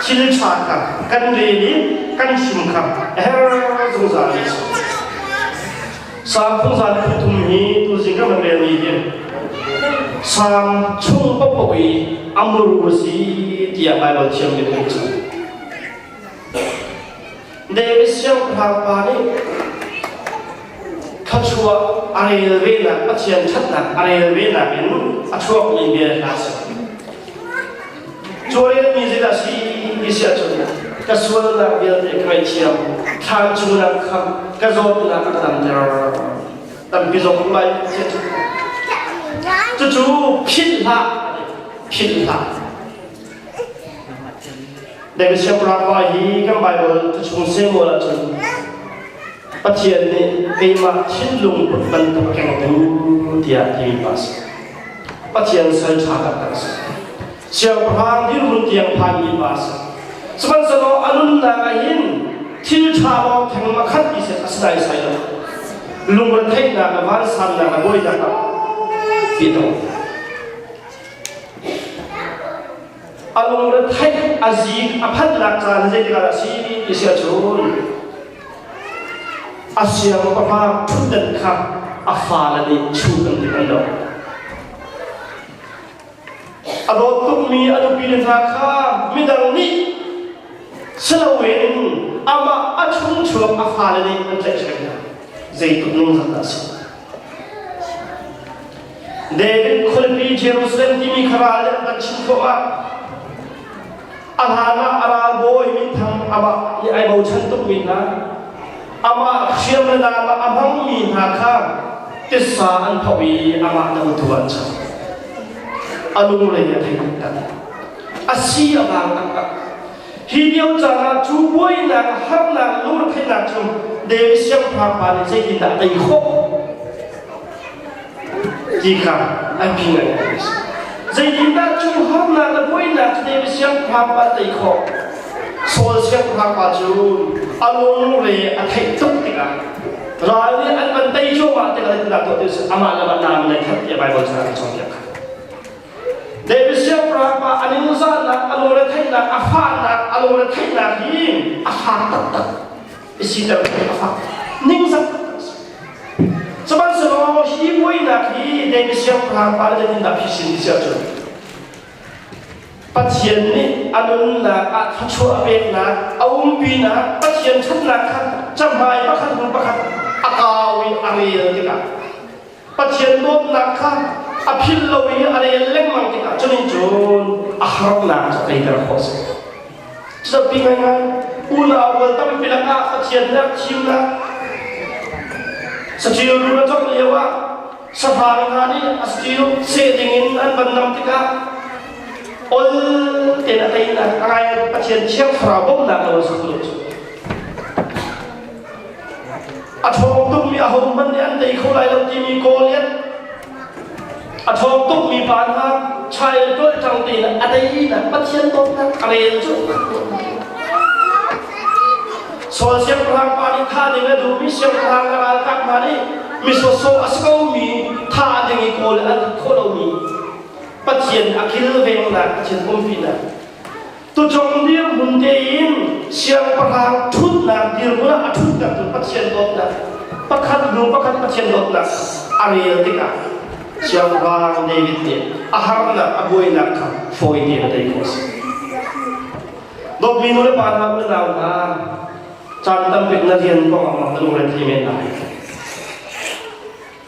thil ṭha kha kan rel i kan chim kha a her zungzal mi a si. Salm phungzal phuthum hi tuzing kan van relmi hi Salm chung paohpaoh i a muru a si tiah Baibal thiam nih an chim. David siangpahrang pa nih thluachuah a rel venak Pathian ṭhatnak a rel venak in a chuakmi bia hla a si. Cu a relmi zeidah a si ti si ahcun ka sualnak vialte ka ngaihthiam, thlan chungnak khamh, ka zawtnak a ka damter. Tampi zong um lai Cucu philh hlah, philh hlah. David Siangpahrang pa hi kan Bible chung Samuel ahcun Pathian nih keimah thinlung put bantuk kengtu tiah timi pa a si. Pathian sal ṭha taktak a si. Siangpahrang dirhmun tiang phanmi pa a si. Sihmanhsehlaw a nunnak ah hin thil ṭha lawng theng a khat ti a si naisai lo. Lungretheihnak le vansannak le buainak tampi a tong. A lungretheih a zik a phanhnak caan zeitik ah dah a si ti si ahcun a siangpahrang ṭhutdan kha a fale nih chuh an timh an doh. A dawt tukmi a nupile hna kha midang nih si loin amah a chungchuak a fale nih an tlaihhrem hna. Zeitluk ningzak dah a si. David khualipi Jerusalem timi kha ral nih an kan chim thluahmah. A hlan ah a ralbawi minthang amah nih ai bochan tukmi hna, amah hriam le nam ah a hmangmi hna kha titsa an phoh i amah dotu ah an cang. A lungre a thei taktak. A si a vang taktak. Hi lio caan ah cu buainak, harnak, lungretheihnak cu David siangpahrang pa nih zeitindah a tei khawh ti kha an phi ngaingai a si. Zeitindah cu harnak le buainak cu David siangpahrang pa tei khawh? Saul siangpahrang pa cu a lungre a theih tuk tikah ral nih an van tei cuahmah tikah zeitindah tuah ti amah le amah naam le that tiah Baibal chan ah kan cawnpiak kha. David siangpahrang pa a ningzahnak, a lungre theihnak, a fahnak, a lungre theihnak hi a fak taktak. I siter a fak. Ningzak taktak a si. Sihmanhsehlaw hi buainak hi David siangpahrang pa le zeitindah phisin ti si ahcun Pathian nih a nunnak ah thluachuah a peknak, a umpinak, Pathian ṭhatnak kha cahmai pakhat hnu pakhat a kau i a rel tikah Pathian dawtnak kha a philh lo i a rel lengmang tikah cunin cun a harnak cu teiter khawh a si. Cucapi ngaingai unau rual tampi lakah Pathian nih a thimnak saṭil rul a cawk lio ah sahrang hna nih a saṭil seh dingin an van nam tikah ol tein a teinak a ngai Pathian Thiang Thlarau bawmhnak lo a si cu. A ṭhawng tukmi ahohmanh nih an tei kho lai lo timi Goliath a ṭhawng tukmi pa hna child tualṭang tein a teinak Pathian dawtnak a rel cu. Saul siangpahrang pa nih thah ding a duhmi siangpahrang a ralkap hna nih mi sawsawh a si komi thah ding i kawl an khawh lomi Pathian a kilvengnak Pathian umpinak Tucong dirhmun tein siangpahrang ṭhutnak dirhmun ah a ṭhutnak cu Pathian dawtnak pakhat hnu pakhat Pathian dawtnak a rel tikah siangpahrang David nih a harnak a buainak kha fawi tein a tei khawh a si. Dawtmi nu le pa hna u le nau hna caan tampi na rian kong ah na lungre thei men lai.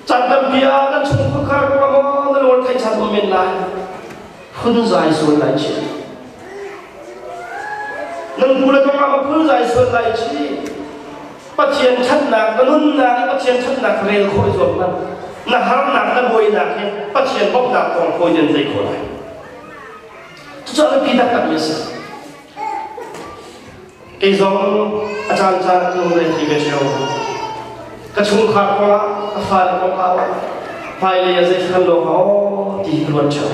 Caan tampi ah kan chungkhar kong ah na lungre thei chan um men lai. Phunzai sual lai chih. Nan pu le kong ah phunzai sual lai chih. Pathian ṭhatnak na nunnak i Pathian ṭhatnak rel khawh i zuam hmanh. Na harnak na buainak hi Pathian bawmhnak thawng fawi tein tei khawh lai. Cucaah biapi taktak mi a si. Kei zong a caan caan ah lungre thi ve ṭheo. Ka chungkhar kongah, ka fale kongah hmailei ah zei kan lo hnga aw ti hi ka ruat ṭheo.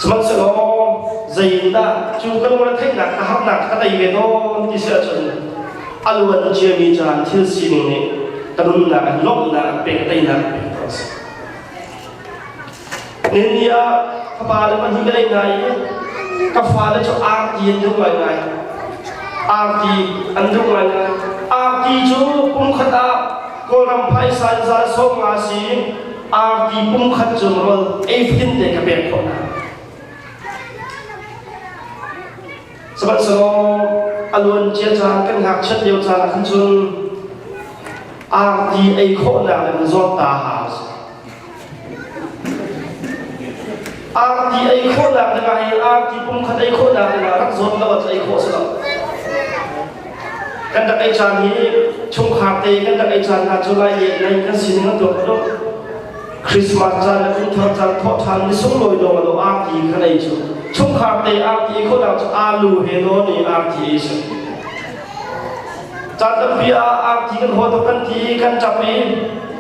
Sihmanhsehlaw zeiindah cu ka lungre theihnak ka harnak ka tei ve tawn ti si ahcun a luan ciami caan thil sining nih ka nunnak ah lawmhnak an pek teinak an pek tawn si. Nihin ah fapa le pahnih ka nei hna i ka fale cu arti an duh ngaingai. Arti an duh ngaingai. Arti cu pumkhat ah Kawlram phaisa in zal 50 si arti pumkhat cu rawl ei fatin te ka pek khawh hna. Sihmanhsehlaw a luan cia caan kan ngakchiat lio caan ah khan cun arti ei khawhnak in zawt ta hau si. Arti ei khawhnak dingah hi arti pumkhat ei khawhnak dingah rak zawt lo ah ei khawh si lo. Kan rak ei caan hi chungkhar te kan rak ei caan hna cu lai le lei kan sining an tuak lo. Christmas caan le kumthar caan thawh ṭhan ni sunglawi lawng a lo arti kan ei cu. Chungkhar te arti ei khawhnak cu alu he nawn i arti ei si. Caan tampi ah arti kan haw tuk kan ti kan ṭap i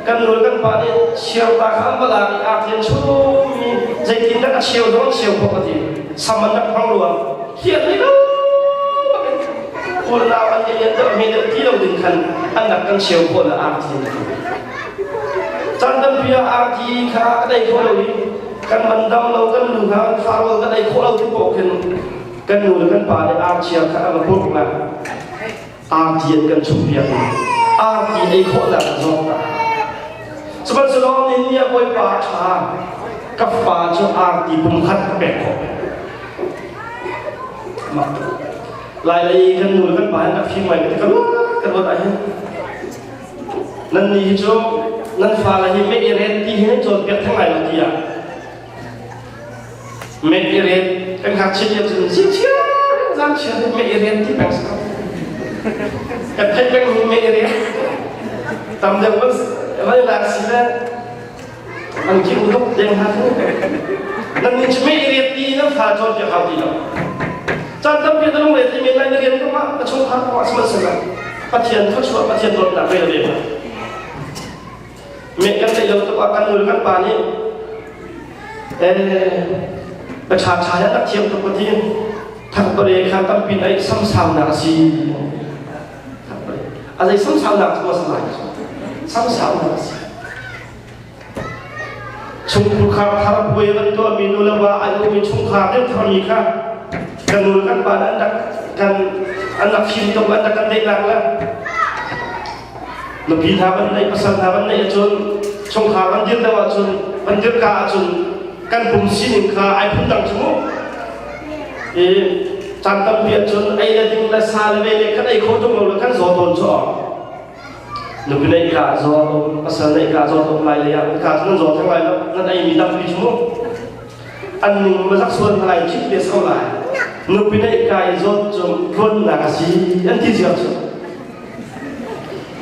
kan nu le kan pa nih chiarta kha an va lak i arti an chum i zeitindah a cheu zong an cheu khawh ka ti sam an rak hmang ruang hian ni lo bakin unau an i lian deuh hme deuh ti lo ding khan an rak kan cheu khawh na arti an ti caan tampi ah arti kha kan ei khawh lo i kan man dam lo kan nu hna kan fa kan ei khawh lo ti poh khin kan nu le kan pa nih archia kha an va purh na arti an kan chumpiak i arti ei khawhnak zong ta sihmanhsehlaw nin nih a bawipa ṭha ka fa cu arti pumkhat ka pek khawh mak lai lei kan nu le kan pa hin a fim ngai ka ruat ka ruat ah hin nan nih hi cu nan fale hi meh i ret ti hi nan cawnpiak theng lai lo tiah Meh i ret kan ngakchia lio cun zingchiar in zangchiar in meh i ret ti peng si ko. Kan theih peng mi meh i ret tam deuh van van i lak si le an ki u tuk deng hna cu. Nan nih cu meh i ret ti nan fa cawn piak hau ti lo. Caan tampi na lungre thei men lai na rian kong ah na chungkhar kong ah sihmanhsehlaw Pathian thluachuah Pathian dawtnak rel ve hna. Meh kan theih lo tuk ah kan nu le kan pa nih eh ṭha ṭha ya tak thiam tuk ka ti. Thakpare kha tampi na samsaunak a si. A zei samsaunak cu a si lai? Samsaunak a si. Chungkhar thar puai kan tuahmi nu le va ai ummi chungkhar deuh tharmi kha kan nu le kan pa an rak kan an rak fim tuk an rak kan deihnak le nupi hna van neih pasal hna van neih ahcun chungkhar van dir deuh ahcun van dir ka ahcun kan pum sining kha ai phun dang cu mu i caan tampi ahcun ei le ding le sa le ve le kan ei kho tung lo le kan zaw tawn cu nupi neih ka zaw pasal neih ka zaw tuk lai lei ah ka cu nan zaw theng lai lo nan ei mi tampi cu an ning mazak sual hna lai chit te sau lai nupi neih ka i zawt cu tluannak a si an ti ziar cu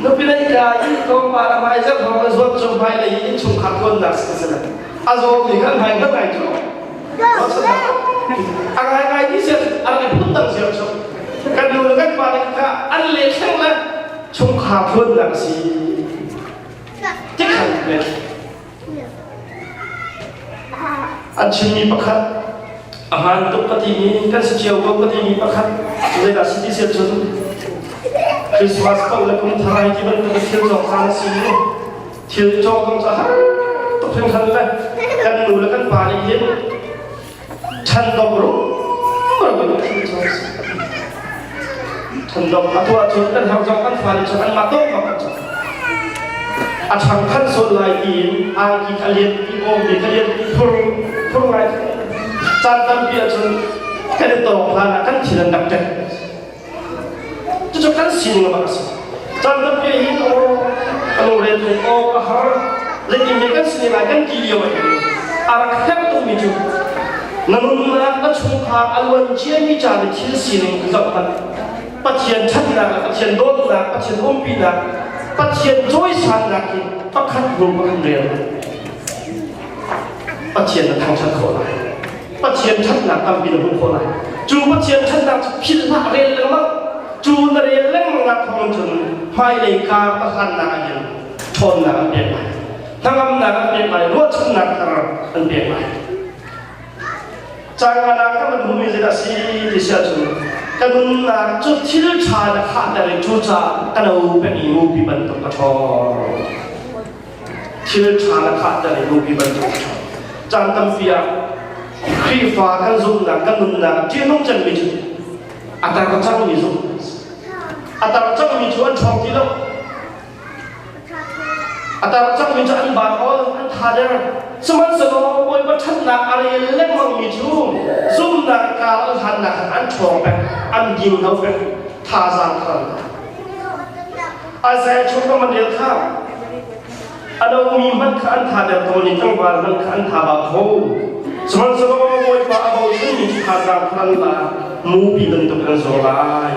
nupi neih ka i tlawmpal a hmai zer hong a zawt cu hmai lei in chungkhar tluannak si si a zaw mi kan hmai ngan ngai cu a ngai ngai ti sian a rak i phun dang ziar cu kan nu le kan pa le kha an le thleng le chungkhar tluannak a si tikhan le an chimmi pakhat a hmaan tuk ka timi kan si cio ko ka timi pakhat zeidah si ti sian cun Christmas ko le kum thar ai ti bantuk thil cawk caan a si i thil cawk zong cu a har tuk hringhran le kan nu le kan pa nih hin Ṭhandong rumro in thil cu a si. Ṭhandong atu ahcun kan har zong kan fale cu anmah dawh bak an cang. A ṭhang khan sual lai tiin angki kha lian pi bawmpi kha lian pi phur phur ngai caan tampi ahcun kan i tawng hlan ah kan thil an rak ṭek. Cucu kan sining bak a si. Caan tampi hin aw ka lungre thei aw ka har zeitin kan sining lai kan ti lio ah hin a rak herh tukmi cu na nunnak na chungkhar a luan ciami ca le thil sining kha zoh hmanh. Pathian ṭhatnak le Pathian dawtnak, Pathian umpinak, Pathian cawisannak hi pakhat hnu pakhat rel. Pathian na thangṭhat khawh lai. Pathian ṭhatnak tampi na hmuh khawh lai. Cu Pathian ṭhatnak cu philh hlah rel lengmang. Cu na rel lengmangnak thawng cun hmailei kar na hlannak ah hin ṭhawnnak an pek lai. Hnangamnak an pek lai, ruahchannak thar an pek lai. Caangan ah kan van hmuhmi zeidah a si ti si ahcun ka nunnak cu thil ṭha na khahter i cucaah ka lo peng i mupi bantuk ka ṭhawng. Thil ṭha na khahter i mupi bantuk ka ṭhawng. Caan tampi ah Khrihfa kan zumhnak kan nunnak ṭihnung cemmi cu a tar cangmi zumh a tar cangmi cu an ṭhawng ti lo. A tar cangmi cu an baat awl, an thader. Sihmanhsehlaw Bawipa ṭhatnak a rel lengmangmi cu zumhnak kar an hlannak an ṭhawng peng, an ding lo peng, thazaang thar an Isaiah chung kan rel kha a lomi hmanh kha an thader tawn i tlangval hmanh kha an tha ba kho. Sihmanhsehlaw Bawipa a bochanmi cu thazaang thar an la, mupi bantuk an zor lai.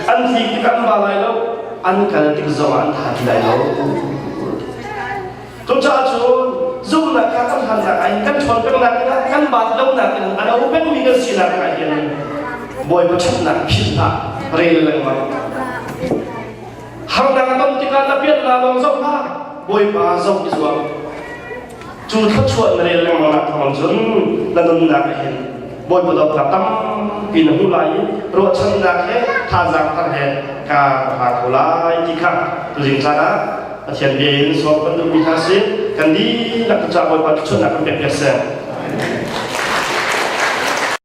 An tlik tikah an ba lai lo, an kal tik zongah an tha ti lai lo. Cucaah cun zumhnak kha kan hlannak ah hin kan ṭhawn pengnak in kan baat lonak in a lo pengmi kan sinak ah hin Bawipa ṭhatnak philh hlah rel lengmang. Harnak a ton tikah na piannak lawng zoh hlah, Bawipa zoh i zuam. Cu thluachuah na rel lengmang nak thawng cun na nunnak ah hin Bawipa dawtnak tampi na hmu lai i ruahchannak he thazaang thar he ka hla kho lai ti kha tuzing caan ah Pathian bia in sawm kan duhmi hna si kan dihlak cu Bawipa thluachuahnak kan pek piak seh.